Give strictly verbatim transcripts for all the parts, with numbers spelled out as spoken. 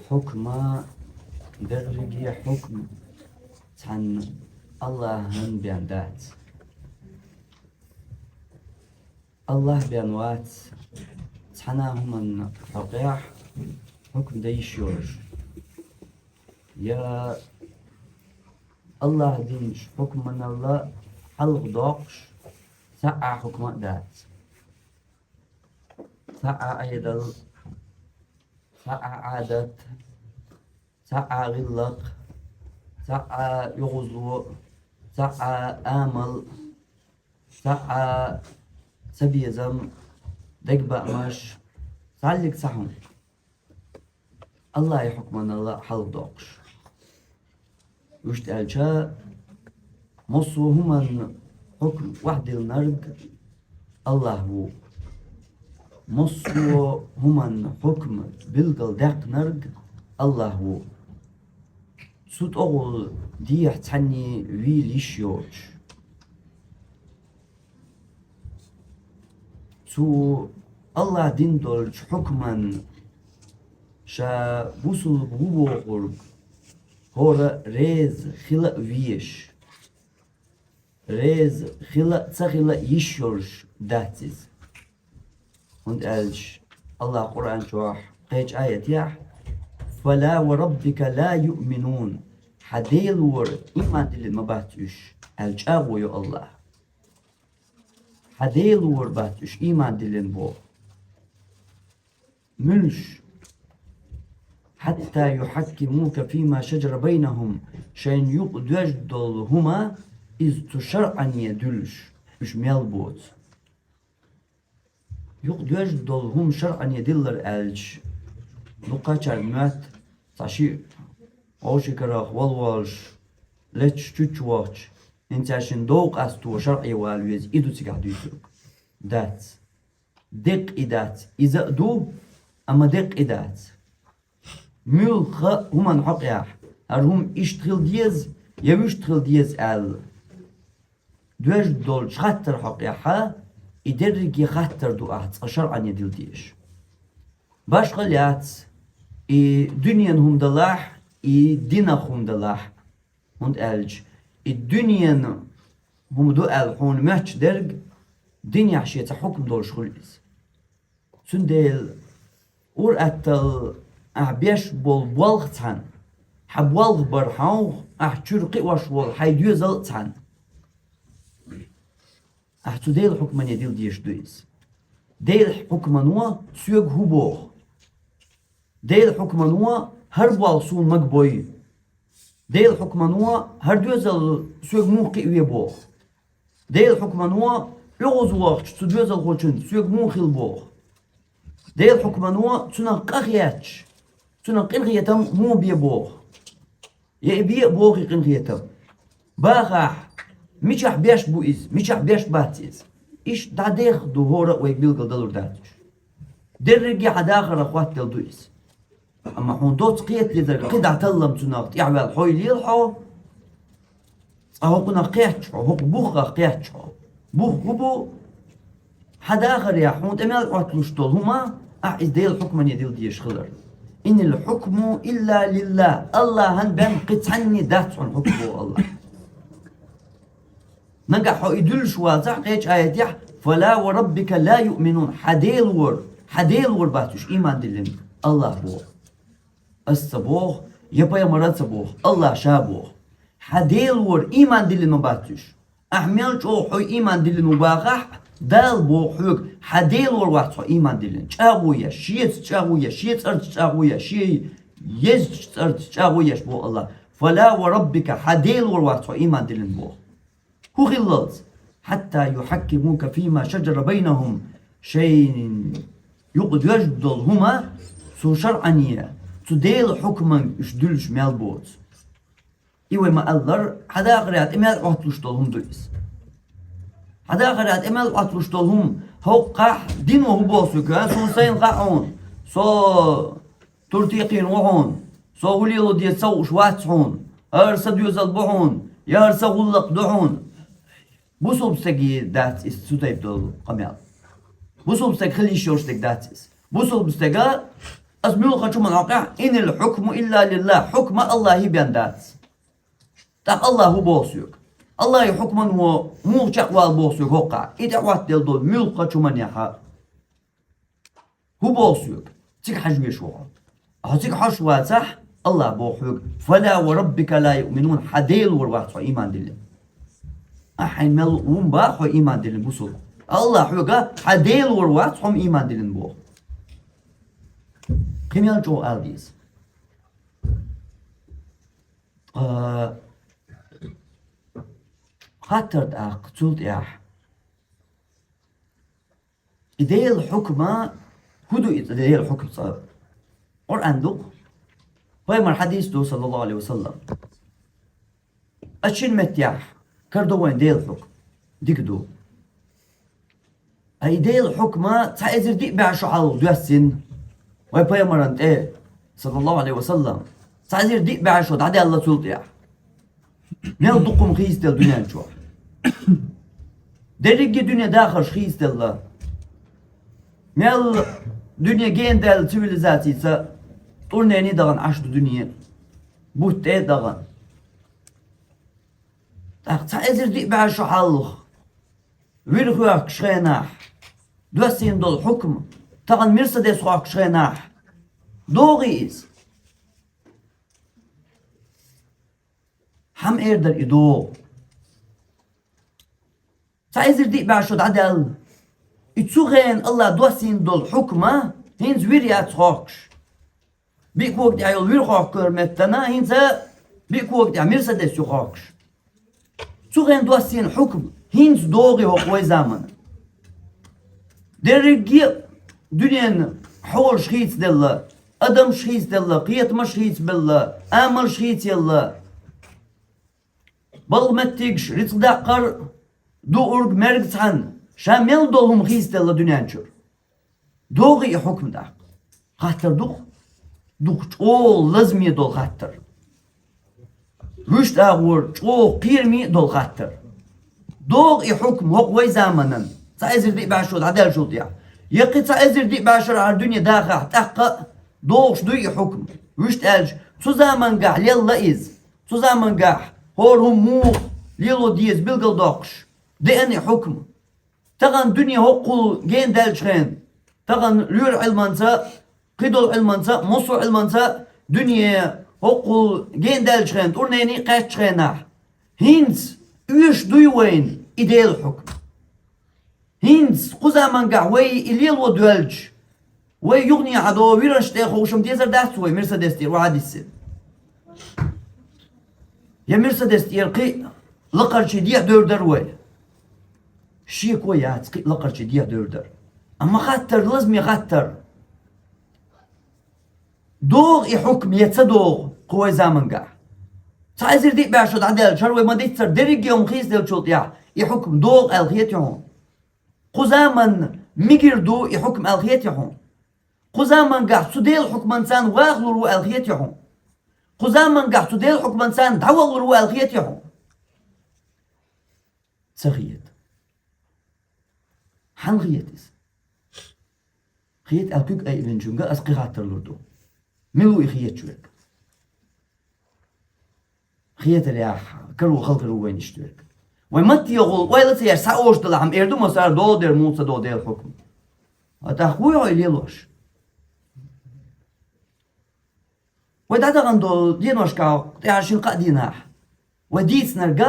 Хьукма, дерриге хьукма цхьанна АллахӀан бен дац. АллахӀ бен вац цхьана хӀуманна хьокъехь хьукма дан йиш йолуш. Я АллахӀа динчу хьукманалла хьалхадоккхуш, цхьа а хьукма а дац. Цхьа а Ӏедал, цхьа а Ӏадат, цхьа а гӀиллакх, цхьа а оьгӀазло, цхьа а амал, цхьа а цабезам, дегабаамаш, цхьаллиг цхьа хӀума. АллахӀан хьукманалла хьалхадоккхуш. Вуьшта аьлча, массо а хӀуманна хьукма охьадиллинарг АллахӀ ву. Массо а хӀуманна хьукма билгалдаьккхинарг АллахӀ ву. Цу тӀехула дехьа цхьанне вийла йиш йоцуш. Цу АллахӀан дин долчу хьукманна ша бусулба ву бохург хӀора реза хила а везаш, реза хила а, ца хила а йиш йолуш дац иза. ХӀунда аьлча АллахӀа Къуръан чохь кхечу аятехь: «Фала ва раббика ла юъминун», хьан Делора ийман диллина ма бац уьш, аьлла чӀагӀо йо АллахӀа. Хьан Делора бац уьш ийман диллина боху. Муьлш? «Хьатта юхьаккимука фима шаджара байнахум», шайна юкъа доьжна долу хӀума иза цу шарӀане дуьллуш, уьш мел боцу. Юкъа доьжна долу хӀума шарӀане диллар аьлча, дукхачарна моьтту, цхьа шиъ вовшийн карах вала волуш, леташ чуччу вахча, хӀинца шина дов къасто шарӀе вала веза, и ду цигахь дуьйцург. Дац. Деккъа и дац. Иза а ду, амма деккъа и дац. Муьлхха а хӀуманна хьокъехь, хӀара хӀума иштта хила деза, я вуьшта хила деза аьлла доьжна долчу хаттар хьокъехь, и дерриге хаттар ду ахь цкъа шарӀане дилла дезаш. Башхалла яц, и дуьненан хӀума далахь, и динах хӀума далахь. ХӀунда аьлча и дуьненан хӀума ду аьлла хьуна моьттуш дерг, динехь шен цхьа хьукма долуш хуьлу иза. Цундела ур-атталла ахь беш болу болх цхьаьна, хьан болх бар хьовха, ахь чуьра кхиош волу хьайн доьзал а цхьаьна. Ахь цу Делан хьукмане дилла дезаш ду иза. Делан хьукмано соьга хӀун боху? Делан хьукмано хӀара болх суна мага бой? Делан хьукмано хӀара доьзал соьга муха кхиаве боху? Делан хьукмано оьгӀазвахча цу доьзалхочунна соьга муха хила боху? Делан хьукмано цунах къахеташ, цунах къинхетам муха бе боху? Я и бе а боху и къинхетам? Бахахь, мичахь беш бу иза, мичахь беш бац иза? Иштта дӀадехха ду хӀора а вайга билгалдалур дац уьш. Дерриге хьан дахарах хӀоттаделла ду иза. Амма хьуна доцца кхета дезарг кхидӀа таллам цунах тӀаьхьаваьлла хьо лела хьо, цкъа хӀокхунах кхетча хьо, хӀокху бухах кхетча хьо. Бух хӀун бу? Хьан дахарехь хьуна тӀе мел Ӏотталуш долу хӀума, ахь иза Делан хьукмане дилла дезаш хилар. «Инил хьукму илла лиллах», АллахӀан бен кхин цхьанне дац хьуна хьукма боху АллахӀа. Нагахь хьо и дуьллуш вацахь, кхечу аятехь: «Фала ва раббика ла юъминун», хьан Делора, хьан Делора бац уьш ийман диллина, АллахӀа боху. Ас ца боху, я пайхамара а ца боху, АллахӀа ша боху. Хьан Делора ийман диллина ма бац уьш. Ахь мел чӀогӀа хьо ийман диллина ву бахахь, Дала боху хьоьга, хьан Делора вац хьо ийман диллина. ЧӀагӀо еш, шеца чӀагӀо еш, шен цӀарца чӀагӀо еш, шен езачу цӀарца чӀагӀо еш боху АллахӀа. «Фала ва раббика», хьан Делора вац хьо ийман диллина боху. ХӀун хиллалц? «Хьатта юхьаккимука фима шаджара байнахум», шайна юкъа доьжна долу хӀума цу шарӀане, цу Делан хьукманга уьш дуьллуш мел боцу. И вай ма-аллара, хьан дахарехь тӀе мел Ӏотталуш долу хӀума ду иза. Хьан дахарехь тӀе мел Ӏотталуш долу хӀума, хӀокхахь дино хӀун боху соьга, а? Суна сайна хаьа хьуна, со туртекхийна ву хьуна, со хӀун лело деза ца хууш вац хьуна, хӀара сан доьзал бу хьуна, я хӀара сан гӀуллакх ду хьуна. Бусулба стеге дац иза цу тайпа долу къамел. Бусулба стаг хила йиш йолуш дерг дац иза. Бусулба стага Ас муьлхха чу ма хьокъехь, инил хьукму илла лиллах, хьукма Аллахье бен дац. ТӀаккха Аллахь хӀу боху соьга? Аллахье хьукман во муха чекхвала боху соьга хӀокхахь? И тӀехӀоттаделла долу муьлхха чу ма нехьа. ХӀу боху соьга? Цига хьажа веш ву хьо. Хьо цига хьожуш вацахь, Аллахь боху хьоьга: «Фала ва раббика ла юъминун», хьан Дела вара вац хьо ийман диллина. Ахьа хьайн мел ву ма боху хьо ийман диллина бусулба. Аллахь хьоьга хьан Дела вара вац хьо-м ийман диллина боху. Кхин мел чӀогӀа ала деза. Ткъа хаттар тӀаккха цул тӀаьхьа. И Делан хьукма, хӀу ду и Делан хьукма цкъа? Къуръан ду-кх. Пайхамар хьадис ду, саллаллаху Ӏалайхи ва саллам. Ас шина меттехь карадо вайн Делан хьукма. Дика ду. Ткъа и Делан хьукма цхьа эзар диъ бӀе шо хьалха доьссина вайн пайхамарна тӀе, саллаллаху Ӏалайхи ва саллам. Цхьа эзар диъ бӀе шо дӀадаьлла цул тӀаьхьа. Мел дукха хӀума хийцаделла дуьнен чохь. Дерриге дуьне дахарш хийцаделла. Мел дуьне генадаьлла цивилизацица тӀурнене а дахана Ӏаш ду дуьне. Бутт тӀе а дахана. ТӀаккха цхьа эзар диъ бӀе шо хьалха вир хоьхкучу хенахь доьссина долу хьукма, тахана Мерседес хоьхкучу хенахь, догӀий иза? Хьан ма эр дара и догӀу? Цхьа эзар диъ бӀе шо дӀадаьлла. И цу хенахь Аллахь доссийна долу хьукма хӀинца вир яц хоьхкуш. Биъ кога тӀехь йолу вир хоьхкура меттана хӀинца биъ кога тӀехь Мерседес ю хоьхкуш. Цу хенахь доссийна хьукма хӀинца догӀий хӀокху вай заманахь? Дерриге а дуьненан хьолаш хийцаделла, адамаш хийцаделла, кхетамаш хийцабелла, амалш хийцаелла. Балха меттигаш, рицкъ даккхар, дуург, мерг цхьаьна, ша мел долу хӀума хийцаделла дуьнен чуьра. ДогӀий и хьукма тӀаккха? Хаттар ду-кх? Ду-кх, чӀогӀа лазаме долу хаттар. Вуьшта агӀор чӀогӀа кхераме а долу хаттар. ДогӀий и хьукма хӀокху вай заманан, цхьа эзар диъ бӀе шо дӀадаьллачул тӀехь? Я кхин цхьа эзар диъ бӀе шарахь дуьне дахахь, тӀаккха а догӀуш дуй и хьукма? Вуьшта аьлча, цу замангахь лелла иза. Цу замангахь хӀора хӀума муха лело деза билгалдоккхуш деана и хьукма. Тахана дуьне хӀоккхул генадаьллачу хенахь, тахана лоьран Ӏилманца, кхидолу Ӏилманца, массо а Ӏилманца дуьне хӀоккхул генадаьллачу хенахь, тӀурнене а кхаьччу хенахь, хӀинца оьшуш дуй вайна и Делан хьукма? ХӀинца кху замангахь вай и лело доьлча, вай юханехьа догӀу вираш тӀе ховшам дезар дац вай Мерседес тӀера охьадиссина? Я Мерседес тӀера кхин а лакхарчий дехьадевр дара вай? Шеко яц, кхин а лакхарчий дехьадевр дара. Амма хаттар, лазаме хаттар. ДогӀу и хьукма я ца догӀу кху вай замангахь? Цхьа эзар диъ бӀе шо дӀадаьллачу хӀара вай ма-дийццара, дерриге а хӀума хийцаделлачул тӀехь и хьукма догӀу аьлла хетий хьуна? Кху заманна мегар ду и хьукма аьлла хетий хьуна? Кху замангахь цу Делан хьукманца ваха лур ву аьлла хетий хьуна? Кху замангахь цу Делан хьукманца дӀаваха лур ву аьлла хетий хьуна? Ца хета. Хьан хета иза? Хета аьлла куьг айинчуьнга ас кхин хаттар лур ду. Мила ву и хеташ верг? Хетарехь, каро хала хир ву вайна иштта верг. Вай матте гӀуллакх ойла ца еш, схьаоьшуш далахь-м, эр ду массара: догӀу дера муха ца догӀу Делан хьукма? А тӀаккха вуй хьо и лелош? Вай дӀадахана долу деношкахь тӀаьхьа шина-кхаа дийнахь вай дийцинарг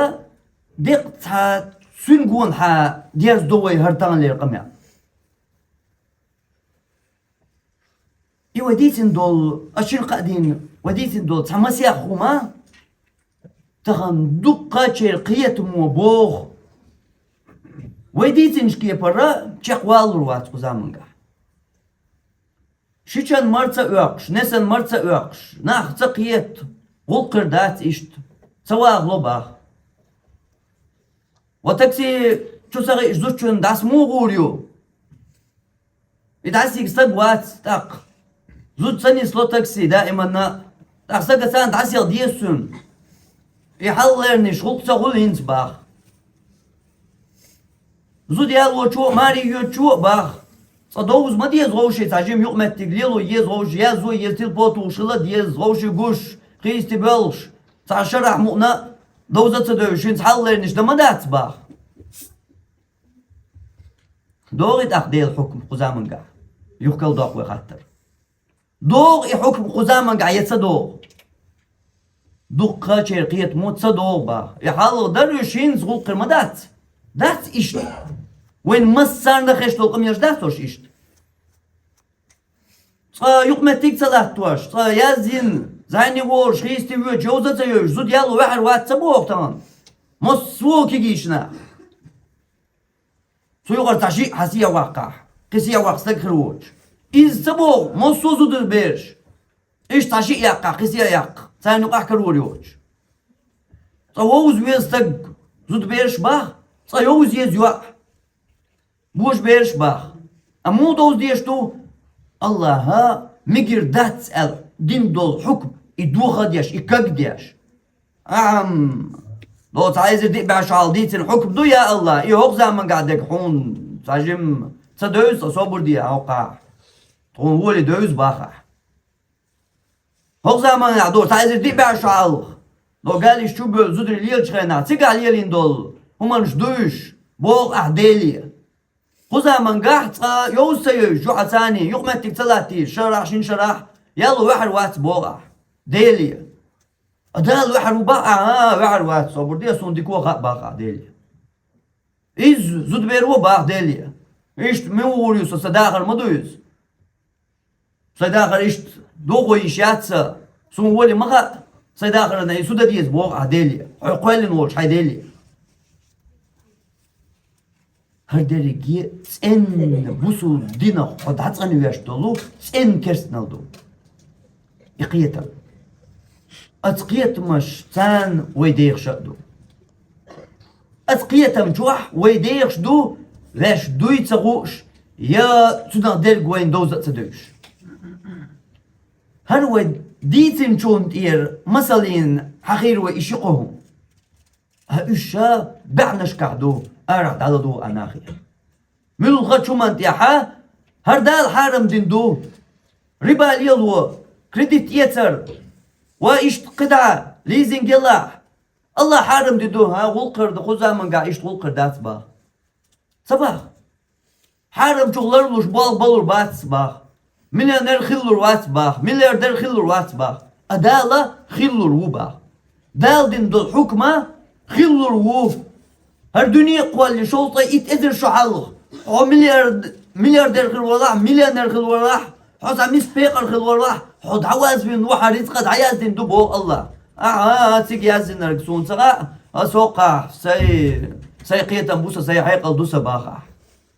деккъа цхьа цуьнан гонахьа дерзадо вай хӀара таханлера къамел. И вай дийцина долу, ас шина-кхаа дийна вай дийцина долу цхьа масех хӀума тахана дуккхачеран кхетамо боху. Вай дийцинчу кепара чекхвалалур вац кху замангахь. Шичан мара ца оьккхуш, несан мара ца оьккхуш, нах ца кхета, гӀуллакх хир дац иштта, ца вахало баха. Ва такси чу ца хиъча зудчунна дӀаса муха гӀур ю? И дӀасаеха стаг вац тӀаккха. Зуда ца нисло такси даиманна, тӀаккха стага царна дӀасаеха деза цуьнан. И хьалхалерниш гӀуллакх ца хуьлу хӀинца баха. Зуда ялочо а, маре йоьдучо а баха. Цкъа довза ма деза вовшийн, цхьа жима юкъаметтиг лело еза вовшийн, язъе еза, телефон тухуш хила деза вовшийн, гуш, хийсте боьлхуш, цхьа шарахь мукъана а довза ца девзаш, хӀинца хьалха леринчу дан ма дац баха. ДогӀий тӀаккха Делан хьукам кху заманчохь? Юха кара доккху вай хаттар. ДогӀу и хьукам кху заманчохь я ца догӀу? Дуккхачеран кхетамо ца догӀу баха. И хьалха дара уьш, хӀинца гӀуллакх хир ма дац? Дац иштта? Вайна массарна хезаш долу къамелаш дац уьш иштта? Цкъа юкъаметтиг ца латтош, цкъа яздина, зӀене волуш, хийсте воьдуш, йовза а ца йовзуш, зуда яло ваьхьар вац ца боху тахана? Массо а кегийчу наха. Цу юкъара цхьа шиъ хьан сехьа ваккхахь, кхин сехьа ваккха стаг хир воцуш. Иза ца боху массо а зудабераш. Иштта цхьа шиъ яккхахь, кхин сехьа яккха, царна юкъахь карор йоцуш. Цкъа вовза веза стаг зудабераш баха, цкъа йовза еза йоӀ божабераш баха. Амма муха довза дезаш ду? АллахӀа мегар дац аьлла дина долу хьукам и доха а деш, и каг а деш. Ахьа, до цхьа эзар диъ бӀе шо хьалха дийцина хьукам ду, я АллахӀ, и хӀокху заманчохь дерг хьуна цхьа жимма ца девза, цкъа собар де хӀокхахь. Тхуна волий девза бахахь. ХӀокху заманчохь до цхьа эзар диъ бӀе шо хьалха, до галиш чу бевлла зударий лелачу хенахь, цигахь лелийна долу хӀуманаш ду уьш, боху ахь Деле. Кху заманчохь цкъа йовза ца йовзуш, юьхьанца юкъаметтиг ца латтийша, шарахь, шина шарахь, яло ваьхьар вац боху ахь Деле. А Дала ваьхьар ву баха ахь? ХӀан, ваьхьар вац, собар де, суна дика хаа баха ахь Деле. Иза зудабер ву баха Деле. Иштта муха гӀур ю со, сан дахар ма ду иза. Сайн дахар иштта дохо йиш яц сан, суна волий ма хаьа, сайн дахарна и со дан деза боху ахь Деле, хьо кхоьллина волчу хьайн Деле. ХӀара дерриге цӀенна бусул динах хьо дӀацӀанвеш долу цӀенна керстанал ду и кхетам. Оцу кхетамаш царна вай дехаш а ду. Оцу кхетам чохь вай дехаш ду, ваьш дуй ца хууш, я цунах дерг вайна довза а ца девзаш. ХӀара вай дийцинчунна тӀера масална хьахийра вай и ши-кхо хӀума. Ткъа уьш ша баьӀнашкахь ду, арахь дӀаладугӀу а нахе. Муьлххачу хӀуманна тӀехь хӀара Дала хьарам дина ду, риба лело, кредит эцар, ва иштта кхидӀа, лизинг ялахь. АллахӀа хьарам дина ду, хӀан, гӀуллакххир ду, кху заманчохь иштта гӀуллакххир дац баха. Ца баха. Хьарамчух ларлуш болх балур бац баха. Миллионер хиллур вац баха. Миллиардер хиллур вац баха. А Дала хиллур ву баха. Дала дина долу хьукма хиллур ву. ХӀара дуьне а кхоллале шовзткъе итт эзар шо хьалха. Хьо миллиард-, миллиардер хир валахь, миллионер хир валахь, хьо цхьа миска пекъар хир валахь, хьо дӀавазвина ву, хьан рицкъа дӀаяздина ду боху АллахӀа. Ахьа, цига яздинарг суна ца хаьа, аса хӀокхахь, сайн, сайн кхетам бу сан, сайн хьекъал ду сан бахахь.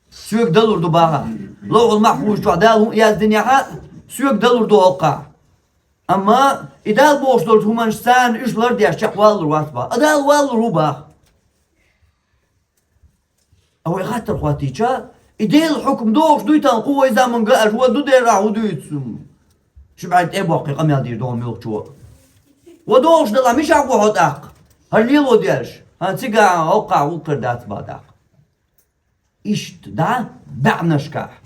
Соьга далур ду бахахь. ЛовхӀул Махьфуза чохь Дала хӀун яздинехь а, соьга далур ду хӀокхахь. Амма и Дала бохуш долчу хӀуманаш царна уьш лардеш чекхвалалур вац баха. А Дала валалур ву баха. А вай хаттар хӀоттийча, и Делан хьукам дохуш дуй тахана кху вай заманга а, ва ду деррахь хӀун дуьйцу? Ши бӀаьрг тӀе а боккхий къамел дийр ду хьо муьлххачо. Ва дохуш далахь, мичахь го хьо тӀаккха? ХӀара лело деш, хӀан цигахь хӀокхахь гӀуллакххир дац баха тӀаккха. Иштта дӀа баьӀнашкахь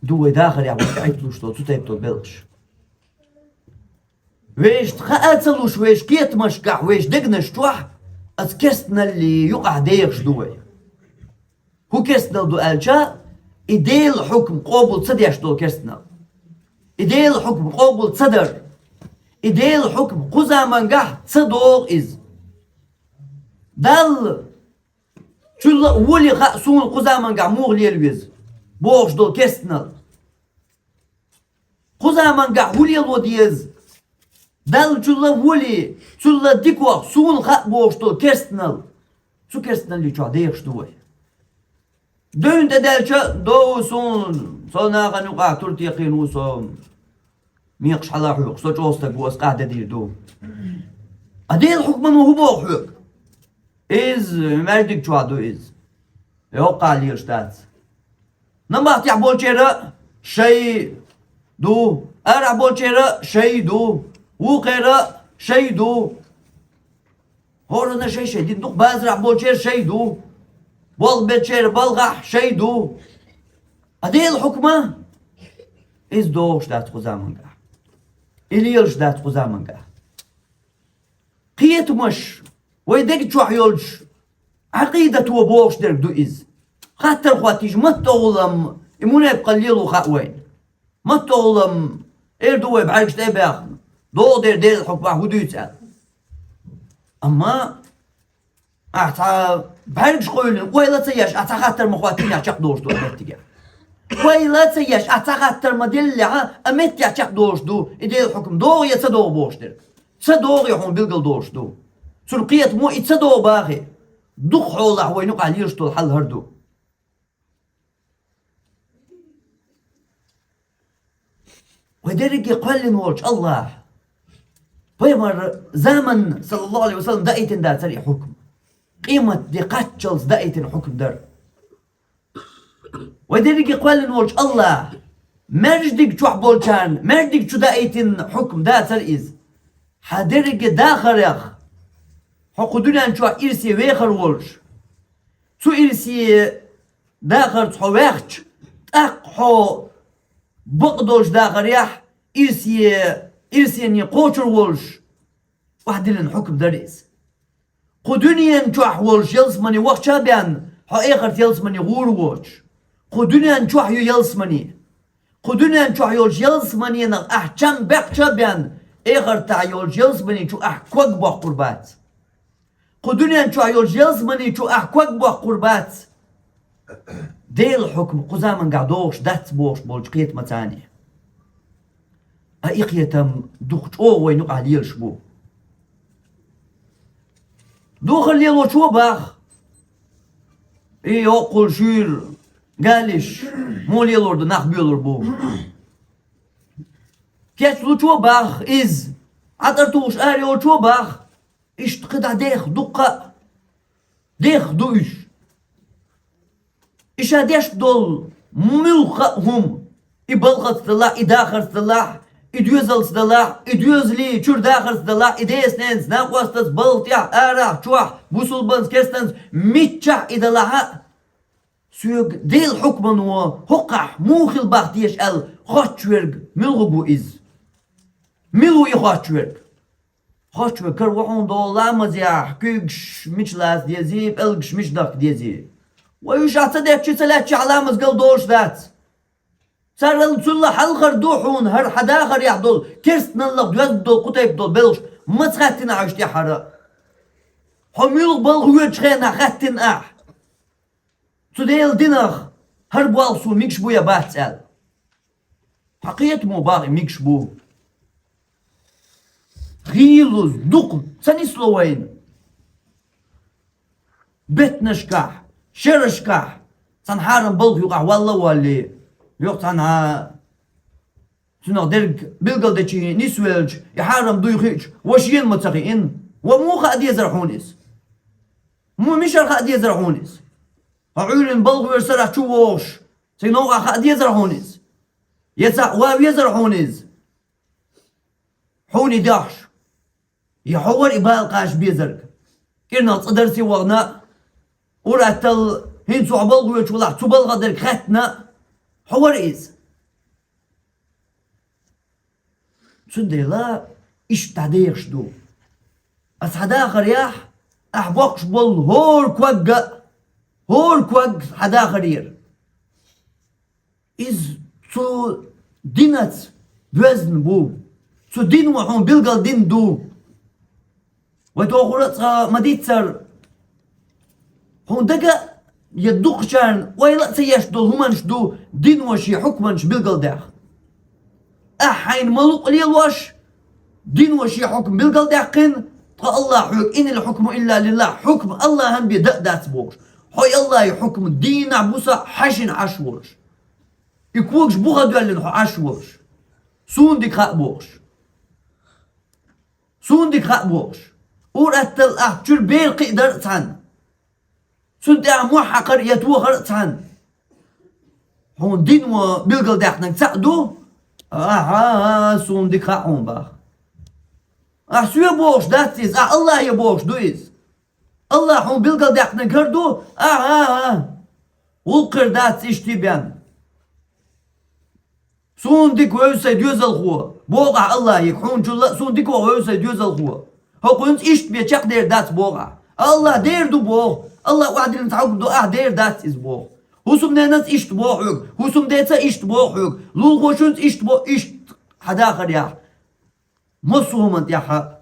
ду вай дахарехь вай тӀе Ӏитталуш долу цу тайпа долу белхаш. Вешта хаа ца луш, вешан кхетамашкахь, вешан дегнаш чохь оцу керстаналлин юкъахь дехаш ду вай. ХӀун керстанал ду аьлча, и Делан хьукам къобал ца деш долу керстанал. И Делан хьукам къобал ца дар. И Делан хьукам кху замангахь ца догӀу иза. Далла чулла а волий хаьа суна кху замангахь муха лела веза, бохуш долу керстанал. Кху замангахь хӀун лело деза? Далла чулла а волий, цулла дикох суна хаьа бохуш долу керстанал. Цу керстаналлин чохь дехаш ду вай. Девна тӀе даьлча а дов суна, со нахана юкъахь тур текхийна ву со. Мекхаш хьала хьоькхуш, со чӀогӀа стаг ву, ас къахь де дийр ду. Ткъа Делан хьукмано хӀун боху хьоьга? Иза маьждиг чохь ду иза. ХӀокхахь лелаш дац. Набахтехь болчеран а шай ду, арахь болчеран а шай ду, вукхеран а шай ду. ХӀоранна шай-шай дин ду-кх, базарахь болчеран шай ду, болх бечеран балхахь шай ду. А Делан хьукма, иза догӀуш дац кху заманга. И лелаш дац кху заманга. Кхетамаш, вай дега чохь йолчу Ӏакъидато бохуш дерг ду иза. Хаттар хӀоттийча, маттагӀулам и мунепкъал лело хаьа вайна. МаттагӀулам эр ду вай бӀаьргаш тӀе а баьхна, догӀу дера Делан хьукмахь хӀун дуьйцу аьлла. Амма ахь цхьа бӀаьргаш къевлина, ойла а ца еш, ахь цхьа хаттар ма хӀоттийна, ахь чекхдолуш ду а меттигехь. Ойла а ца еш, ахь цхьа хаттар ма деллехь, а меттигехь чекхдолуш ду, и Делан хьукма догӀу я ца догӀу бохуш дерг. Ца догӀу я хьуна билгал долуш ду. Цунна кхетамо и ца догӀу бахе, дукха хьолахь вайна юкъахь лелаш долу хьал хӀара ду. Вай дерриге кхоьллина волчу АллахӀа пайхамар заманна, саллаллаху Ӏалайхи ва саллам, даийтина дацара и хьукма. Къематде кхаччалц даийтина хьукма дара. Вай дерриге кхоьллина волчу АллахӀа маьждиг чохь болчарна, маьждиг чу даийтина хьукма дацара иза. Хьан дерриге дахарех, хьо кху дуьнен чохь ирсе вехар волуш, цу ирсе дахарца хьо ваьхча, тӀаккха хьо бакъдолчу дахарехь ирсе, ирсене кхочур волуш, охьадиллина хьукма дара иза. Кху дуьнен чохь волуш ялсамане вахча а бен, хьо эхарт ялсамане гӀур воцуш. Кху дуьнен чохь ю ялсамане. Кху дуьнен чохь йолчу ялсаманенах ахь чам баьккхича а бен, эхартахь йолчу ялсамани чу ахь ког боккхур бац. Кху дуьнен чохь йолчу ялсамани чу ахь ког боккхур бац. Делан хьукма кху замангахь догӀуш дац бохуш болчу кхетамаца. Аикхетам дукха чӀогӀа вайна юкъахь лелаш бу. Духар лелочо баха, и йоккхул шуьйра галиш, муха лелор ду, нах боьлур бу. Кечлучо баха иза, Ӏатар тухуш ара йолчо баха, иштта кхидӀа дех дуккха а, дех ду уьш. И ша деш долу муьлхха а хӀума, и балхаца далахь, и дахарца далахь, и доьзалца далахь, и доьзалийн чуьра дахарца далахь, и деза-ненаца, накъостаца, балха тӀехь, арахь, чохь, бусулбанца, керстанца, миччахь и далахь а, соьга Делан хьукмано хӀокхахь муха хила баха дезаш аьлла хоттуш верг муьлхарг ву иза? Мила ву и хоттуш верг? Хоттуш верг кара ву хьуна долу ламазехь куьйгаш мича лаца дезий, пӀелгаш мича дахка дезий. Вай уьш ахь ца детташ, ца лаьтташ ахь ламаз гал долуш дац. Царал цул хьалхара ду хьуна хӀара хьан дахарехь долу керстаналлах доьзна долу кху тайпа долу белхаш маца хаьттина ахь уьш тӀехь хӀара? Хьо муьлха балха воьдучу хенахь хаьттина ахь? Цу Делан динах хӀара болх суна мегаш бу я бац аьлла. Хьан кхетамо баха и мегаш бу? Хийлаза дукха ца нисло вайна. Беттанашкахь, шерашкахь, цхьана хьарам балха юкъахь валла а воллий, юха цхьана цунах дерг билгалдечийн нисвелча, и хьарам дуй хиъча, ва шена ма ца хиъна, ва муха хаа дезара хьуна иза? Муха мичара хаа дезара хьуна иза? Хьо Ӏуьйранна балха воьжуш сарахь чу вогӀуш, цуьнан новкъахь хаа дезара хьуна иза? Я цхьаъ ван везара хьуна иза? Хьуна и дохьуш, я хьо вара и бала кхача безарг? КӀирнах цӀа дарсе вахана а, ур-атталла хӀинца хьо балха воьдуш валахь, цу балхах дерг хаьттина а, хьо вара иза? Цундела иштта дӀадехаш ду. Аса хьан дахарехь ахь боккхуш болу хӀора ког а, хӀора ког хьан дахарера. Иза цу динаца боьзна бу. Цу дино хьуна билгал дина ду. Вай тохура а цкъа ма-диццара, хьуна дага а, я дукхачарна ойла а ца еш долу хӀуманаш ду дино шен хьукманаш билгалдаьхна. Ахь хьайна ма-луъу лелош, дино шен хьукма билгалдаьккхина, ткъа Аллахь хьоьга: «Инил хьукму илла лиллахь», хьукма Аллахьан бен дан а дац бохуш. Хьо и Аллахьан хьукма дийнахь-буса хьаьшина Ӏаш волуш. И когаш буха доьллина хьо Ӏаш волуш. Суна дика хаьа бохуш. Суна дика хаьа бохуш. Ур-атталла ахь чуьра бер кхиадар а цхьаьна. Цунна тӀехь мохь хьакхар а я тохар а цхьаьна. Хьуна дино билгалдаьккхинарг цхьаъ ду? Ахьа, суна дика хаьа хьуна баха. Ахь соьга бохуш дац иза, ахь Аллахье бохуш ду иза. Аллахь хьуна билгалдаьккхинарг хӀара ду? Ахьа, гӀуллакх хир дац иштта бен. Суна дика вевза сай доьзалхо, боху ахь Аллахьига, хьуна чулла а суна дика ваха вевза сай доьзалхо. ХӀокхуьнца иштта бен чекхдер дац боху ахь. Аллахь дер ду боху, Аллахь охьадиллинца хьуьгу ду, ахь дер дац иза боху. ХӀусамненанца иштта боху хьоьга, хӀусамдеца иштта боху хьоьга, лулахошуьнца иштта боху, иштта хьан дахарехь. Массо а хӀуманна тӀехь а.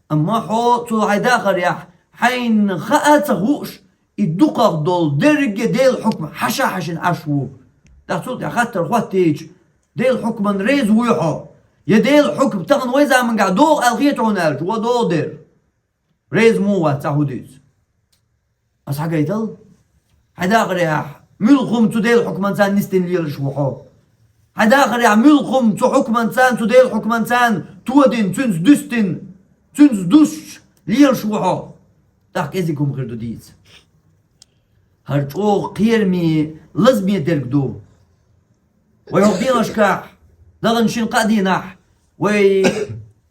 Амма хьо цу хьайн дахарехь, хьайна хаа а ца хууш, и дукхах долу дерриге а Делан хьукма хьаша хьаьшина Ӏаш ву. ТӀаккха цул тӀаьхьа хаттар хӀоттийча, Делан хьукманна реза вуй хьо? Я Делан хьукма тахана вай замангахь догӀу аьлла хета хьуна аьлча, ва догӀу дера. Реза муха вац, цхьа хӀун дуьйцу? Ас хьагайтал? Хьайн дахарехь, муьлха хӀума цу Делан хьукманца нисдина лелаш ву хьо? Хьайн дахарехь, муьлха хӀума цу хьукманца, цу Делан хьукманца тодина, цуьнца дуьстина, цуьнца дусча лелаш ву хьо? ТӀаккха кӀезиг хӀума хир ду дийца. ХӀара чӀогӀа кхераме, лазаме дерг ду. Вай хӀокху деношкахь, даханчу шина-кхаа дийнахь, вай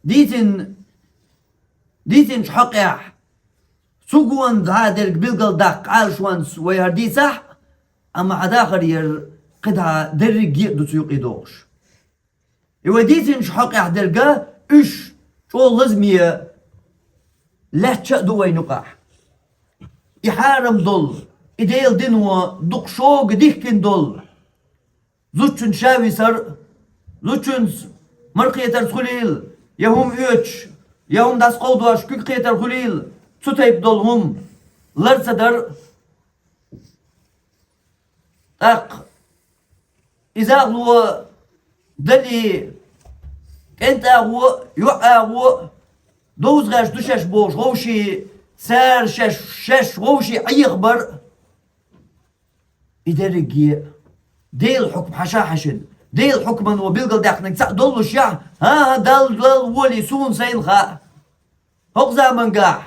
дийцина, дийцинчу хьокъехь, цу гонна дӀа дерг билгалдаккха Ӏалашонца вай хӀара дийцахь а, амма хьан дахарера кхидӀа дерриге а ду цу юкъе догӀуш. И вай дийцинчу хьокъехь дерг а уьш чӀогӀа лазаме лаьтташ а ду вайна юкъахь. И хьарам долу, и Делан дино дукха шога дихкина долу, зудчун ша висар а, зудчуьнца маракхетарца хуьлийла, я хӀума оьцуш, я хӀума дӀасакховдош куьг кхетар хуьлийла, цу тайпа долу хӀума лар ца дар а. ТӀаккха иза агӀло дале, кӀентӀагӀо а, йоӀагӀо а, довза гӀерташ ду шаьш бохуш, вовшийн цара шаьш, шаьш вовшийн Ӏехабар а. И дерриге а Делан хьукма хьаша хьаьшина, Делан хьукмано билгалдаьккхинарг цхьаъ доллушехь, хӀан-хӀа, Далла, Далла волий, суна сайна хаьа. ХӀокху замангахь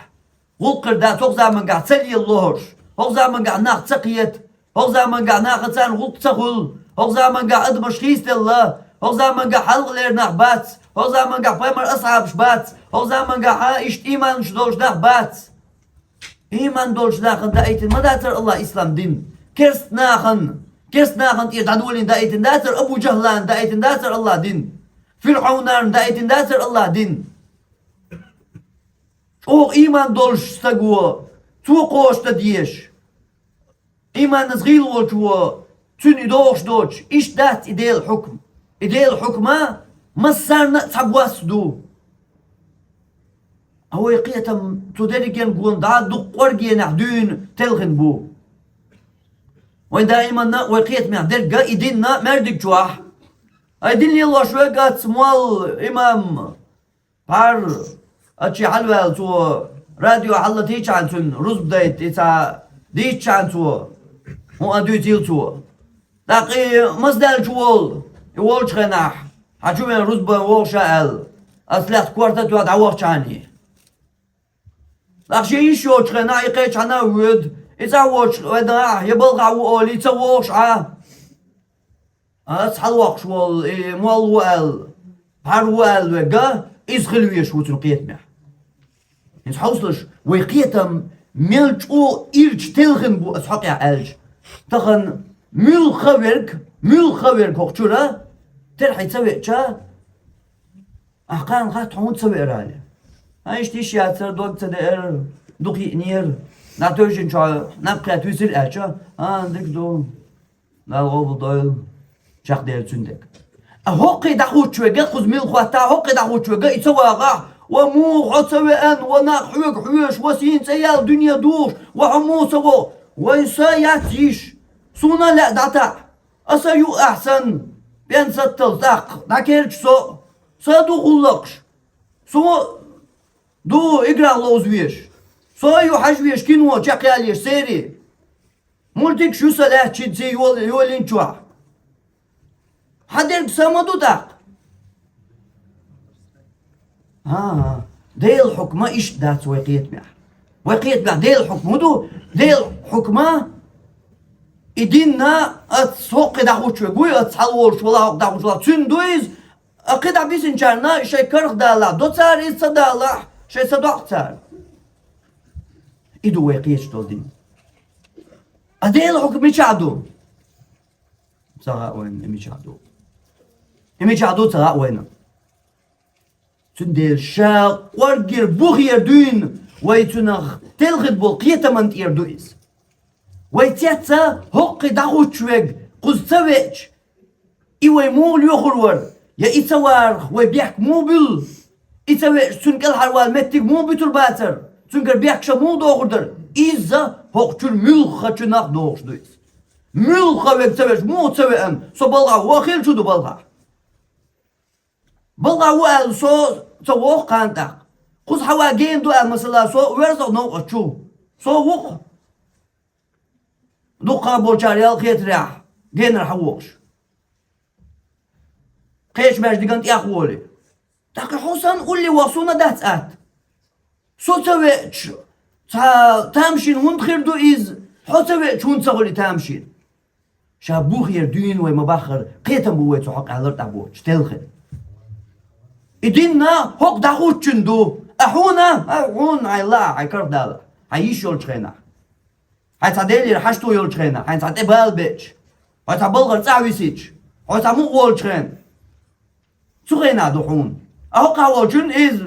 гӀуллакх хир дац, хӀокху замангахь ца лела лохьуш, хӀокху замангахь нах ца кхета, хӀокху замангахь нахаца царна гӀуллакх ца хуьлу, хӀокху замангахь адамаш хийцаделла, хӀокху замангахь хьалхалера нах бац, хӀокху замангахь пайхамар асхьабаш бац, хӀокху замангахь а иштта ийманаш долуш нах бац. Ийман долчу нахана даийтина ма дацара Аллахь ислам дин? Керст нахана, керст нахана тӀера дӀадолийна даийтина дацара, Абу Жахлана даийтина дацара Аллахь дин? ФирӀавнарна даийтина дацара Аллахь дин? ЧӀогӀа ийман долуш стаг ву, цо кхочушдан дезаш. Ийманца гӀийла волчо, цуьнан и догӀуш доцуш, иштта дац и Делан хьукма. И Делан хьукма массарна а цхьа гӀос ду. А вай кхетам цу дерриге а гонах дӀа дукха кӀоргенехь дуьйна телхина бу. Вайн даиманна а вай кхетамехь дерг а и дин а маьждиг чохь. Ай дин лелош вега аца молла имам, пхьар, ачий хьалаваьлла цо, радио хьаллатийчхьана цуьнан рузба дайта, и цхьа дийцчхьана цо, хӀун а дуьйцийла цо. ТӀаккха и маса даьлча волу, и волчу хенахь, хьан чу вен рузба бан вогӀу ша аьлла, ас лаьцна корта а тоьхна дӀавахча хьаний. ТӀаккха шен йиш йоцучу хенахь и кхечхьана а воьду, и цӀа а воцуш венахь, я балхахь ву олий, ца вогӀуш Ӏа. Ас хьалавоккхуш волу, и молла ву аьлла, пхьар ву аьлла вега, иза хила везаш ву цуьнан кхетамехь. ХӀинца хьовсалаш, вай кхетам мел чӀогӀа ирча телхина бу ас хьокъехь аьлча. Тахана муьлхха верг, муьлхха верг хӀокху чуьра, терхье ца веача, ахь кхана хатта хьуна ца веара аьлла. Ай, иштта йиш яцара, дог ца деара, дукха йиънера, нах тевжинчохь наб кхетта висира аьлча, а, дика ду. Дала къобалдойла, чекхдер цуьнан дерг. А хӀокхе дӀахуттуш вега, кхуза мила хӀоттахь, хӀокхе дӀахуттуш вега, и ца вагӀахь, ва муха хьо ца веана, ва нах хьоьга хьоьжуш, ва сийна цӀе яьлла дуьне духуш, ва хьо муха ца вогӀу? Вайн са яц йиш. Суна а лаьа дӀатаӀа. Аса ю ахь санна, пен саттал тӀаккха, дӀакерча со а. Са ду гӀуллакхаш. Со ду играх ловза веш. Со ю хьажа веш кино чекхъяла еш, сери. Мультик шу са лаьттачинца йол-, йолийначохь. Хьан дерг са ма ду тӀаккха? ХӀан-хӀа, Делан хьукма иштта дац вай кхетамехь. Вай кхетамехь Делан хьукма хӀун ду? Делан хьукма и динна ас хӀокхе дӀахуттуш вега вуй, ас хьалаволуш вала хӀокхе дӀахуттуш вала. Цуьнан ду иза, а кхидӀа бисинчарна шайн карах далахь, до цара иза ца далахь, шайн са доккху цара. И ду вай кхеташ долу дин. А Делан хьукма мичахь ду? Ца хаьа вайна и мичахь ду. И мичахь ду ца хаьа вайна. Цундела ша кӀорггера бухера дуьйна вай цунах телхина болу кхетаман тӀера ду иза. Вай цецъян хӀокху дӀахӀуттуш верг кхуза ца веача, и вай муха лоьхур вара, я и ца варах вай бехк муха буьллу? И ца веача, цуьнан кӀелхьарвала меттиг муха буьтур бацара? Цуьнгара бехкаш муха дохур дара? Иза хӀокху чуьра муьлххачунах дохуш ду иза. Муьлхха верг ца веача, муха ца веана, со балхахь вон хилла чу ду балхахь. Балхахь ву аьлла, со ца вогӀу кхана тӀаккха. Кхуза хьан ван гена ду аьлла, масала, со верза новкъа чу. Со ву-кх. Дуккха болчара ял хетарехь, генара хьан вогӀуш. Кхечу маьждиган тӀехволий. ТӀаккха хьо санна улле воху суна дац атта. Со ца веача, цхьа тамашийна хӀунда хир ду иза? Хьо ца веача, хӀунда ца хуьлу тамашийна? Ша бухера дуьйна вай ма-баххара, кхетам бу вай цу хьокъехь лар тӀехь боцуш, телхина. И динна хӀокху дӀахӀуттучун ду. А хьуна, а хьуна, хьайн лаахь, хьайн карх далахь, хьайн йиш йолчу хенахь. Хьайн цхьа Делера хьашто йолчу хенахь, хьайн цхьа тӀе бала беача, хьо цхьа балхара цӀахь висича, хьо цхьа мукъа волчу хенахь. Цу хенахь ду хьуна. А хӀокхахь волчун иза,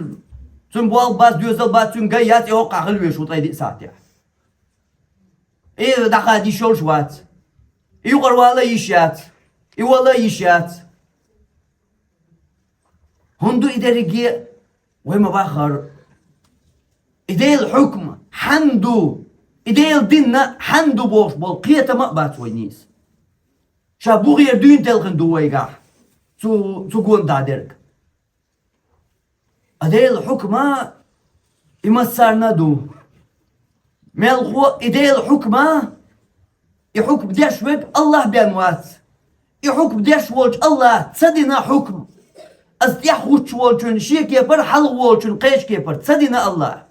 цуьнан болх бац, доьзал бац, цуьнан гай яц, и хӀокхахь хила везаш ву ткъе диъ сахьтехь. И дӀахада йиш йолуш вац. И юкъара вала йиш яц. И вала йиш яц. ХӀунда ду и дерриге а? Вай ма-баххара, и Делан хьукма хьанна ду, и Делан динна хьанна ду бохуш болу кхетам а бац вай нийса. Ша бухера дуьйна телхина ду вайгахь цу, цу гонах дерг. А Делан хьукма и массарна а ду. Мелхо а и Делан хьукма, и хьукма деш верг АллахӀ бен вац. И хьукма деш волчу АллахӀа ца дина хьукма. Аса тӀехь хӀуттуш волчун шен кепара, хьалха волчун кхечу кепара ца дина АллахӀа.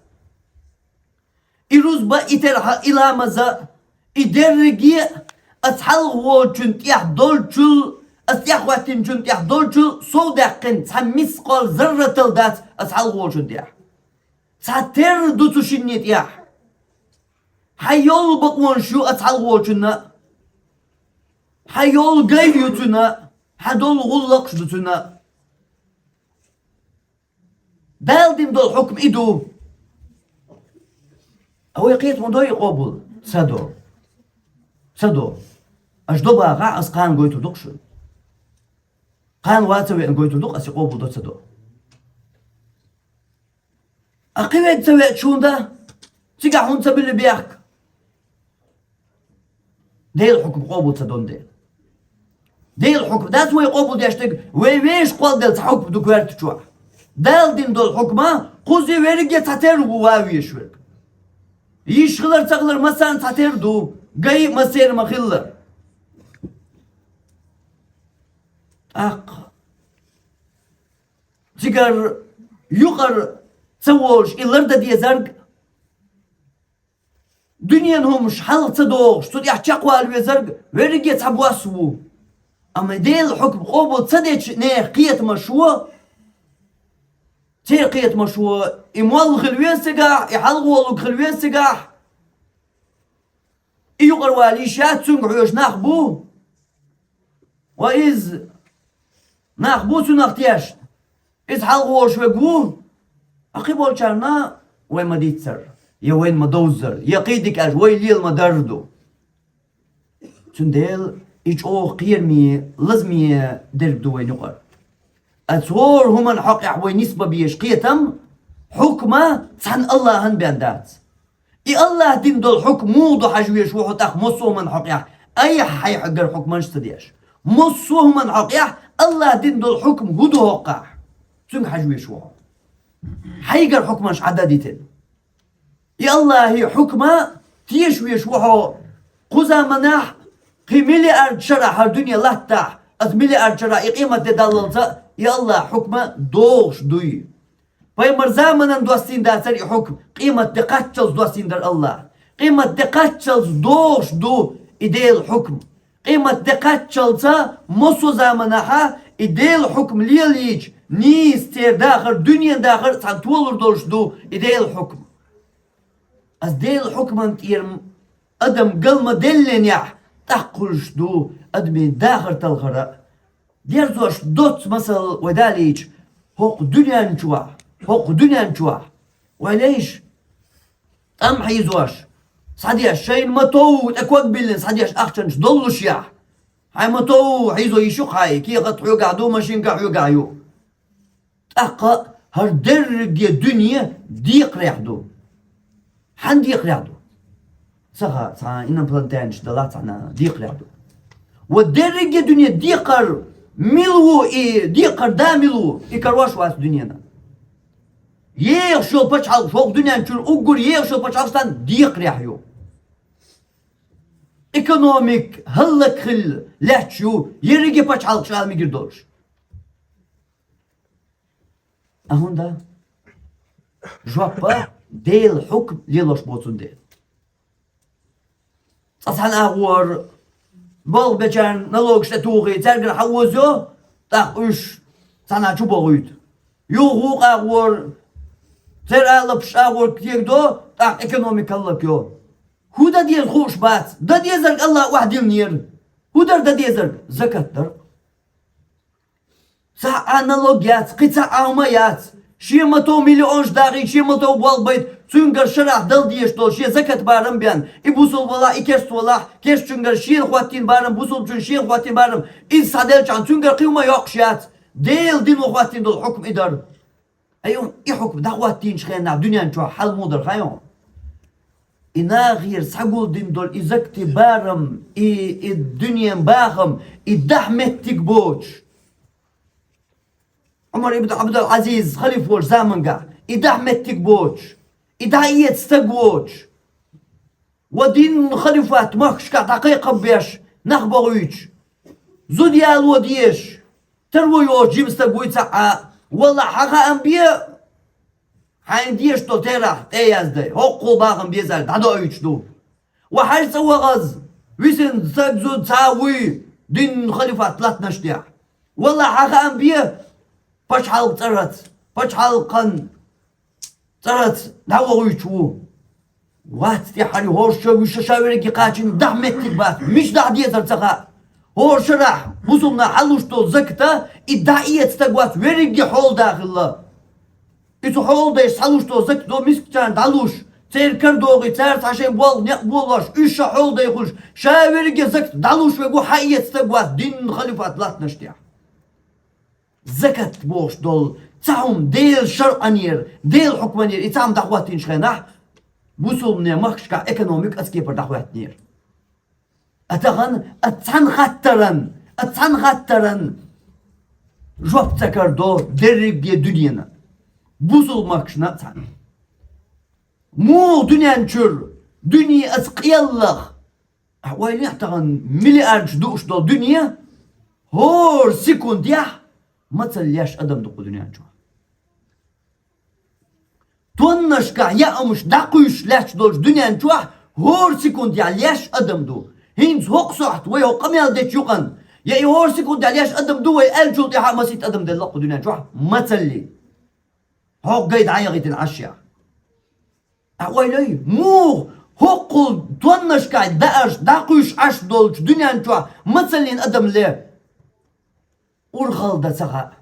И рузба, и терхьа, и ламаза, и дерриге а аса хьалха волчун тӀехь долчул, аса тӀехь хӀоттинчун тӀехь долчул сов даьккхина цхьа мискъал зарратал дац аса хьалха волчун тӀехь. Цхьа терра ду цу шинне тӀехь. Хьан йолу бакъонаш ю аса хьалха волчунна а, хьан йолу гай ю цуьнан а, хьан долу гӀуллакхаш ду цуьнан а. Дала дина долу хьукма и ду. А вай кхетам ма до и къобал? Ца до. Ца до. Аша до бахахь, аса кхана гойтур ду-кх шуна. Кхана ван ца веана гойтур ду-кх аса и къобал до, ца до. А кхин верг ца веача хӀунда? Цигахь хӀунда ца буьллу бехк? Делан хьукма къобал ца дон дела. Делан хьукма дац вай къобал деш дерг, вай вешан кхолладелла цхьа хьукма ду коьрта чохь. Дала дина долу хьукма кхуза верриге а цхьатерра ву ван везаш верг. Йиш хилар, ца хилар массарна цхьатерра ду, гай а массеран ма-хиллара. ТӀаккха цигара юкъара ца волуш и лардан дезарг, дуьненан хӀуманаш хьалха ца дохуш, цу тӀехь чекхвала везарг верриге а цхьабосса ву. Амма Делан хьукма къобал ца дечу нехан кхетамаш ву, церан кхетамаш ву, и молла хила веза цигахь, и хьалха волург хила веза цигахь, и юкъара вала йиш яц, цуьнга хьоьжуш нах бу. Ва иза нах бу цунах тешна. Иза хьалха волуш верг ву, а кхин болчарна вай ма-дийццара, я вайна ма-довззара, я кхин дика аьлча, вай лела ма-дарра ду. Цундела и чӀогӀа кхераме, лазаме дерг ду вайна юкъара. Аса хӀора хӀуманна хьокъехь вай нисбан безаш кхетам, хьукма цхьана АллахӀан бен дац. И АллахӀа дина долу хьукма муха ду хьажа везаш ву хьо тӀаккха массо а хӀуманна хьокъехь, айхьа-хьайгара хьукманаш ца деш. Массо а хӀуманна хьокъехь АллахӀа дина долу хьукма хӀун ду хӀокхахь? Цуьнга хьажа везаш ву хьо. Хьайгара хьукманаш Ӏадда дитина. И АллахӀан хьукма теша везаш ву хьо. Кху заманахь, кхин миллиард шарахь хӀара дуьне латтахь, аса миллиард шарахь и къемат де даллалца, и АллахӀан хьукма догӀуш дуй. Пайхамар заманан доссийна дацара и хьукма, къемат де кхаччалц доссийна дара АллахӀа. Къемат де кхаччалц догӀуш ду и Делан хьукма. Къемат де кхаччалца массо а заманахьа и Делан хьукма лелийча, нийса церан дахар, дуьненан дахар а цхьаьна толур долуш ду и Делан хьукма. Аса Делан хьукман тӀера адам гал ма-деллинехь, тӀаккха хуьлуш ду адамийн дахар талхара а, Дерзош доцца масал вай далийча, хӀокху дуьнен чохь, хӀокху дуьнен чохь, вай лейша, тӀам хьийзош, схьадеш, шайна ма-тов тӀе ког биллина схьадеш ахчанаш доллушехь, хьайн ма-тов хьийзо йиш ю-кх хьайн, кехат хьоьгахь ду, машинка хьоьгахь ю. ТӀаккха хӀара дерриге дуьне декхарехь ду. Хьан декхарехь ду? Ца хаьа, цхьа инопланетянаш далахь цхьана декхарехь ду. Ва дерриге дуьне декхар мила ву и декхар да мила ву, и карош вац дуьненан. Ехаш йолу пачхьалкхаш хӀокху дуьнен чуьра уггар ехаш йолу пачхьалкхаш царна декхарехь ю. Экономик хӀаллакьхилла лаьтташ ю ерриге пачхьалкхаш ала мегар долуш. А хӀунда? Жоп а, Делан хьукм лелош бу цундела. Цкъа цхьана агӀор болх бечарна налогаш тӀетухий, цаьргара хьаозайо, тӀаккха уьш цхьана чу бохуьйту. Юха вукху агӀор церан алапаш агӀор кегадо, тӀаккха экономика хӀаллакйо. ХӀун дан деза хууш бац, дан дезарг АллахӀа охьадиллинера. ХӀун дара дан дезарг? Закат дара. Цхьа а налог яц, кхин цхьа а хӀума яц. Шен ма-тов миллионаш дахийта, шен ма-тов болх байта, цуьнгара шарахь дала дезаш долу шен закат барам бен, и бусулба валахь, и керста валахь, керстачуьнгара шена хӀоттийна барам, бусулбачуьнгара шена хӀоттийна барам, иза схьаделчахьана цуьнгара кхин хӀума йоккхуш яц. Делан дино хӀоттийна долу хьукм и дара. Айхьа, и хьукм дӀахӀоттийначу хенахь дуьнен чохь хьал муха дара хаьий хьуна? И нахера схьагулдина долу и закатан барам, и, и дуьненан бахам, и дахьа меттиг боцуш. Ӏумар ибн Ӏабдул-Ӏазиз халифа волчу замангахь и дахьа меттиг боцуш, и дӀаэца стаг воцуш, ва динан халифат махкашкахь дӀакхайкхам беш нах бохуьйтуш, зуда яло дезаш, таро йоцуш жима стаг вуй цхьа а, валлахь, хьан хаам бе, хьайна дезаш долу терахь тӀе а яздай, хӀокхул бахам безарг дӀадоуьйтуш ду. Ва хьажа цӀа вахаза, висина стаг, зуда цхьа а вуй динан халифат латтанаш тӀехь. Валлахь, хьан хаам бе, пачхьалкхан цӀараца, пачхьалкхан цӀараца дӀавохуьйтуш ву. Вац тӀехь хьари хӀорша вуьша ша верриге кхачийна дахьа меттиг бац, мича дахьа дезар ца хаьа. ХӀора шарахь бусулба нах хьалуш долу заката и дӀаэца стаг вац, верриге хьолада хилла. И цу хьоладайша схьалуш долу закат до мискачарна дӀалуш, церан кара догӀий, цара цхьа шайн болх некъ болош, уьш ша хьоладай хуьлуш, ша верриге закат дӀалуш верг ву, хьаэца стаг вац динан халифат латтанаш тӀехь. Закат бохуш долу цхьа хӀума Делан шарӀанера, Делан хьукманера и цхьа хӀума дӀахӀоттийначу хенахь, бусулбанийн махкашкахь экономика оцу кепара дӀахӀоьттинера. А тахана, а цхьана хаттаран, а цхьана хаттаран жоп ца карадо дерриге дуьненан, бусулба махкашна а цхьаьна. Муха дуьнен чуьра дуьне аса къеллах, а ойла йе тахана миллиардаш дууш долу дуьне, хӀора секундехь мацалла леш адам ду кху дуьнен чохь. Тоннашкахь яамаш дӀакхуьйсуш лаьтташ долчу дуьнен чохь хӀора секундехь леш адам ду. ХӀинца хӀокху сохьта вай хӀокху къамел дечу юкъан, я и хӀора секундехь леш адам ду вай аьллачул тӀаьхьа масийтта адам делла кху дуьнен чохь мацаллий. ХӀокху гай дӀаяхийтина Ӏашшехь. Ткъа ойла йой, муха хӀокхул тоннашкахь даарш дӀакхуьйсуш Ӏаш долчу дуьнен чохь мацаллин адам ле? Урхалла дан ца хаьа.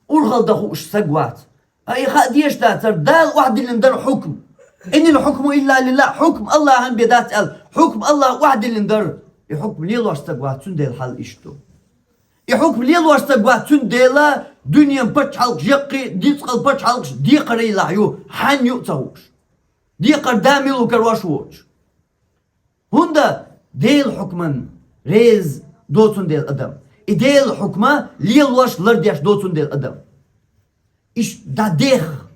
Урхалла дан хууш стаг вац. Ткъа и хаа дезаш дацара, Дала охьадиллина дара хьукм. Инил хьукму илла лиллахӀ, хьукм АллахӀан бен дац аьлла, хьукм АллахӀа охьадиллина дара. И хьукм лелош стаг вац, цундела хьал иштта ду. И хьукм лелош стаг вац, цундела дуьненан пачхьалкхаш яккхий, дицкъал пачхьалкхаш декхарийлахь ю, хьанна ю а ца хууш. Декхар да мила ву карош воцуш. ХӀунда Делан хьукман реза доцун дела адам. И Делан хьукма лелош лардеш доцун дела адам. Иштта дӀадех,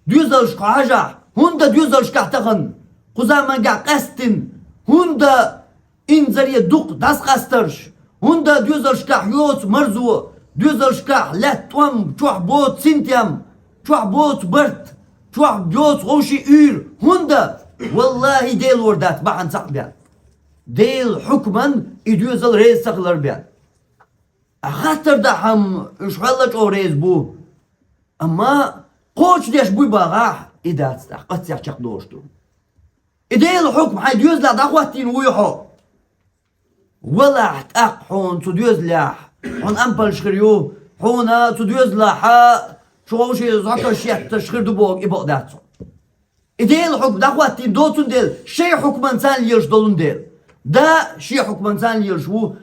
доьзалшка хьажахь, хӀунда доьзалшкахь тахана, кху замангахь къаьсттина, хӀунда инзаре дукха дӀасакъастарш, хӀунда доьзалшкахь йоцу марзо, доьзалшкахь лаьтта тӀом, чохь боцу синтем, чохь боцу барт, чохь йоцу вовшийн уьйр, хӀунда, валлахӀи, Делора дац бахьана цхьаъ бен. Делан хьукман и доьзал реза ца хилар бен. Ткъа хаттар дахьам уьш хьалла чӀогӀа реза бу. Амма кхочушдеш буй бахахь, и дац тӀаккха, къаццехь чекхдолуш ду. И Делан хьукм хьайн доьзалехь дӀахӀоттийна вуй хьо? Валахь, тӀаккха хьуна цу доьзалехь Хьуна ампалаш хир ю, хьуна цу доьзалахьа ши вовшийн зӀоташ етташ хир ду боху и бакъ дац хьуна. И Делан хьукм дӀахӀоттийна доцун дела, шайн хьукманца лелаш долун дела. Да шен хьукманца лелаш ву,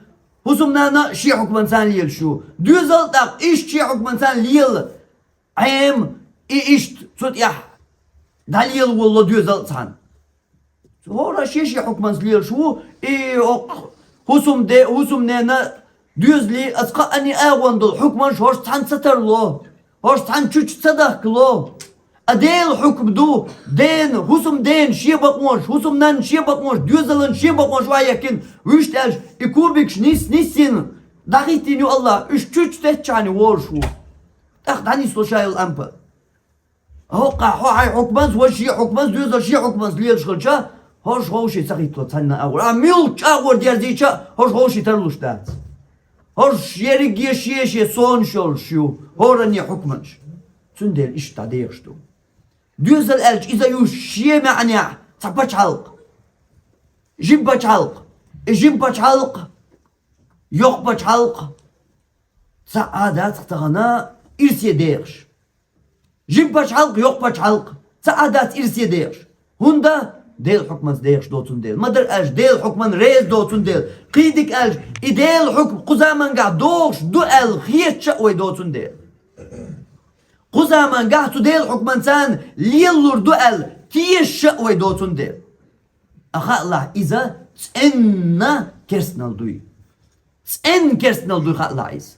хӀусамнана шен хьукманца лелаш ю. Доьзал а тӀаккха иштта шен хьукманца лела, Ӏема и иштта цу тӀехь дӀалела волало доьзал а цхьаьна. ХӀора шен-шен хьукманца лелаш ву, и хӀусамде-, хӀусамнена доьзале а, аса кхаъ а агӀон долу хьукманаш хӀорш цхьаьна ца тарло, хӀорш цхьаьна чучу ца дахкало. А Делан хьукм ду, дена, хӀусамдена шен бакъонаш, хӀусамнанна шен бакъонаш, доьзална шен бакъонаш охьаяьккхина, вуьшта аьлча, и кубикаш нис-, ниссина, дӀахӀиттийна ю АллахӀа, уьш чучу теттачхьана волуш ву. ТӀаккха дӀанисло ша йолу ампа. ХӀокхахь хьо хьайн хьукманца, важа шен хьукманца, доьзал шен хьукманца лелаш хилча, хӀорш вовшийн ца хӀиттало цхьанна агӀор. Ахьа муьлхха чӀагӀо дерзийча, хӀорш вовшийн тарлуш дац. ХӀорш ерриге шен-шен сонаш йолуш ю, хӀоранне хьукманаш. Цундела иштта дӀадехаш ду. Доьзал аьлча, иза ю шен маьӀнехь цхьа пачхьалкх, жима пачхьалкх. И жима пачхьалкх, йоккха пачхьалкх цхьа а дац тахана ирсе дехаш. Жима пачхьалкх, йоккха пачхьалкх цхьа а дац ирсе дехаш. ХӀунда? Делан хьукманца дехаш доцун дела. Ма-дарра аьлча, Делан хьукманна реза доцун дела. Кхидиг аьлча, и Делан хьукм кху замангахь догӀуш ду аьлла хеташ а вай доцун дела. Кху замангахь цу Делан хьукманца лелалур ду аьлла тешаш а вай доцун дела. А хаалахь, иза цӀенна керстанал дуй. ЦӀенна керстанал дуй хаалахь иза.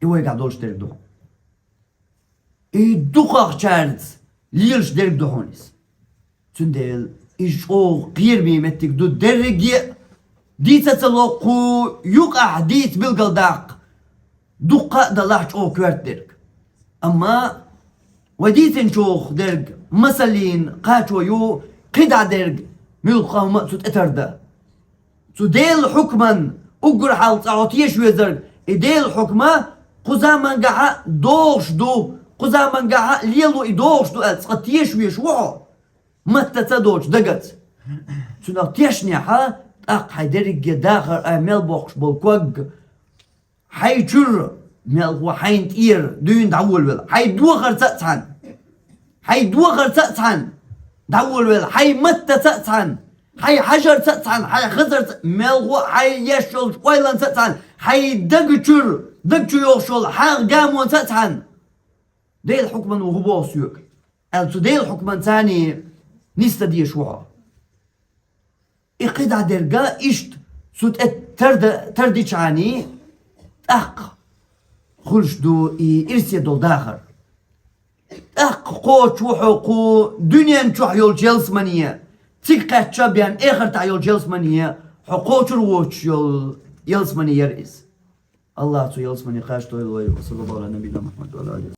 И вайгахь долуш дерг ду. И дукхахчаьрца лелаш дерг ду хьуна иза. Цундела иза чӀогӀа кхераме меттиг ду дерриге а. Дийца а ца ло, кху юкъахь дийца билгалдаккха дуккха а далахь чӀогӀа коьрта дерг. Амма вай дийцинчух дерг масаллин кхачо ю, кхидӀа дерг муьлхха хӀума а цу тӀе тарда. Цу Делан хьукман уггар хьалха цкъа хьо теша везарг, и Делан хьукма кху замангахьа догӀуш ду, кху замангахьа лело и догӀуш ду аьлла цкъа теша веш ву хьо, маттаца а доцуш дагаца. Цунах тешнехьа, тӀаккха хьайн дерриге дахар а мел боккхуш болу ког, хьайн чуьра, мелхо хьайна тӀера дуьйна дӀаволавелла, хьайн дохарца а цхьаьна, хьайн дохарца а цхьаьна дӀаволавелла, хьайн маттаца а цхьаьна, хьайн хьажарца а цхьаьна, хьайн хазарца а, мелхо хьайн еш йолчу ойланца а цхьаьна, хьайн даг чуьра, даг чу йогӀуш йолу хьагӀ гамонца а цхьаьна. Делан хьукман ву хӀун боху соьга аьлла, цу Делан хьукманца нисса дезаш ву хьо. И кхидӀа дерга иштта цу тӀе тарда-, тардичхьаний, тӀаккха хуьлуш ду и ирсе долу дахар. ТӀаккха кхочуш ву хьо кху дуьнен чохь йолчу ялсамане, цига кхаьчча бен эхартахь йолчу ялсамане, хьо кхочур воцуш йолу ялсамане яра иза. АллахӀа цу ялсамане кхачадойла вай. Ва саллаллаху Ӏала набийина Мухьаммад ва Ӏала алихи